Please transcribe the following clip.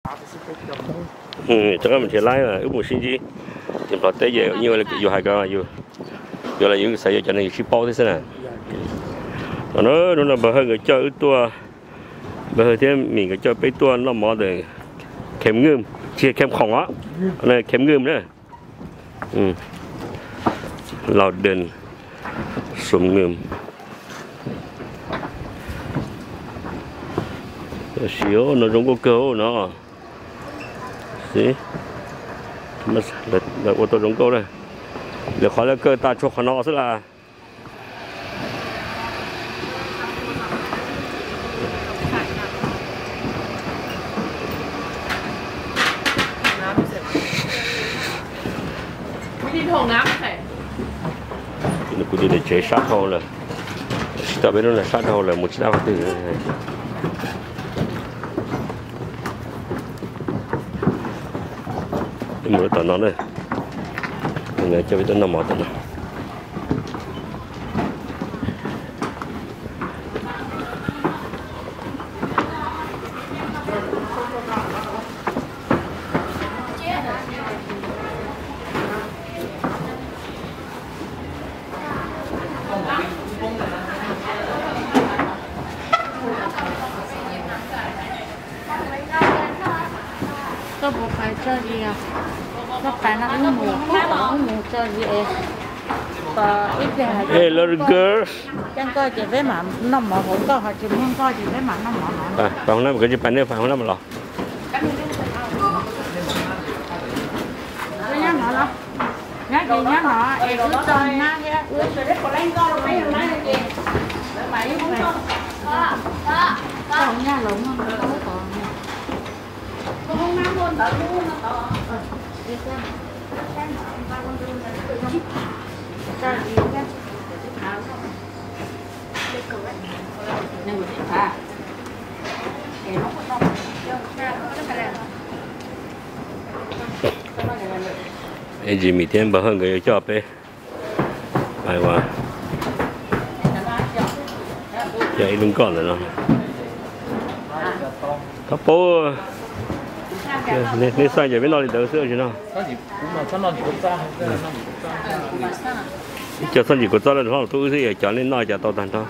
Rov qab mus nrhiav laib, wb mus sib ntsib. Ces Nplog teb ces yeej yus hais ko, yus los yus xav yuav cov neeg yus sib paub thiab xwb na. Hnub no npawg Hawj nkawd coj wb tuaj, npawg Hawj thiab Mim nkawd coj peb tuaj noj mov ntawm Khem Nwj, tsis Khem Khoom os, Khem Nwj na. Laus Dees Xum Nwj. Tab sis no zoo nkauj kawg no. Ua tau zoo nkauj na. Lawv qhov lawv kaw tas tsuas qhov no xwb las. Kuv tus niam tsev sab dhau lawm, tsis tau peb lub no sab dhau lawm, mus tsis tau qhov twg. Mus tom no na, coj peb tuaj noj mov tom no. Koj puas pais tso zis? Koj pais no wb mus, wb mus tso zis es. Hey, little girls. Coj nkoj ces peb mam noj mov hauv, nkoj ho tsis muaj nkoj ces peb mam noj mov hauv. Pais hauv na, koj tsis pais nej pais hauv na mas los. Nyob no los, nyob ces nyob no es wb txog na thiab wb. Tau nyaj los muaj tau. Es Jimmy thiab npawg Hawj nkawd yuav coj peb pais ua, coj ib lub nkoj ntawm no. Thov paub, nej xaj ces peb noj li ntawd xwb tsis no. Ib co txhob ntsim kua txob lawm, hlob los tub wb xwb, cov nej noj cov tau tag nrho.